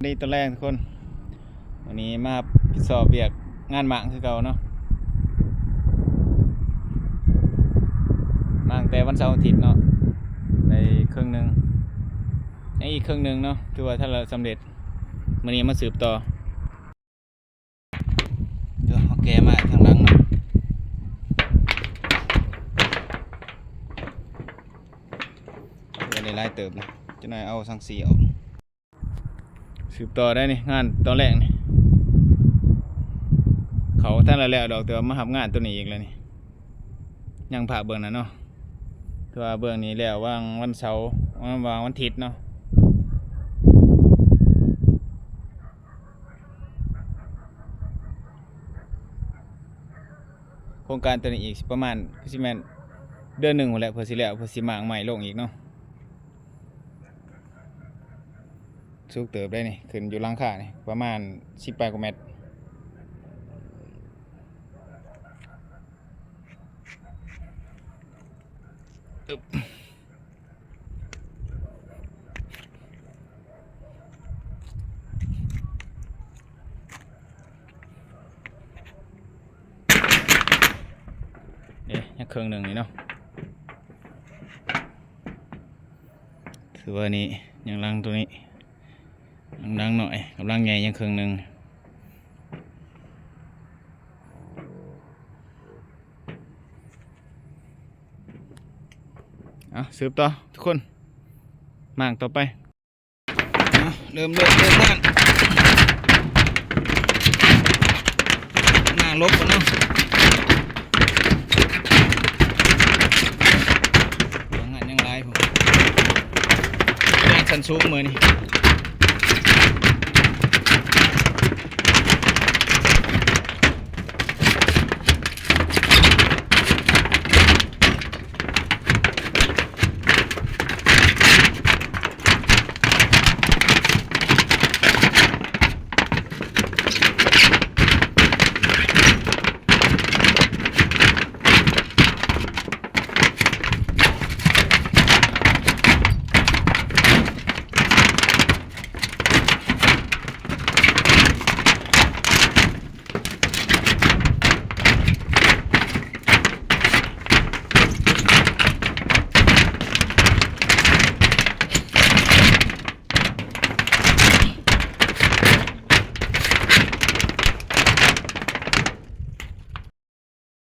ດີຕອນແລງທຸກຄົນ ມື້ນີ້ມາຮັບຜິດຊອບວຽກງານມ້າງຄືເກົ່າເນາະ ມ້າງແຕ່ວັນເສົາອາທິດເນາະ ໄດ້ເຄິ່ງໜຶ່ງ ຍັງອີກເຄິ່ງໜຶ່ງເນາະ ຖືວ່າທັນລະສຳເລັດ ມື້ນີ້ມາສືບຕໍ່ ດຽວເຮົາແກ່ມ້າງທາງຫຼັງເນາະ ຖືວ່າໄດ້ຫຼາຍເຕີບນະ ຈັກໜ້ອຍເອົາສັງກະສີອອກ. ສືບຕໍ່ໄດ້ນີ້ ງານຕອນແລກນີ້ ເຂົາທັນລະແລ້ວດອກ ແຕ່ວ່າມາຮັບງານໂຕນີ້ອີກແລ້ວນີ້ ຍັງພາກເບື້ອງນັ້ນເນາະ ແຕ່ວ່າເບື້ອງນີ້ແລ້ວ ວາງວັນເສົາ ວາງວັນທິດເນາະ ໂຄງການໂຕນີ້ອີກປະມານ ຄືຊິແມ່ນເດືອນໜຶ່ງພຸ້ນແຫຼະ ເພື່ອຊິແລ້ວ ເພື່ອຊິມ້າງໄມ້ລົງອີກເນາະ. ສູງເຕີບໄດ໋ນີ້ ຂຶ້ນຢູ່ຫຼັງຄານີ້ ປະມານສິບປາຍກວ່າແມັດ ອຶບ ເດ້ ຍັງເຄິ່ງໜຶ່ງນີ້ເນາະ. ຖືວ່ານີ້ຍັງຫຼັງໂຕນີ້ ຍັງຫຼັງໜ້ອຍ ກັບຫຼັງໃຫຍ່ຍັງເຄິ່ງໜຶ່ງ. ເອົາ ສືບຕໍ່ທຸກຄົນ ມ້າງຕໍ່ໄປ. ເອົາ ເລີ່ມ ເລີ່ມ ເລີ່ມງານ ງານລົບກ່ອນເນາະ ງານຍັງຫຼາຍພຸ້ນ ງານຊັ້ນສູງມື້ນີ້.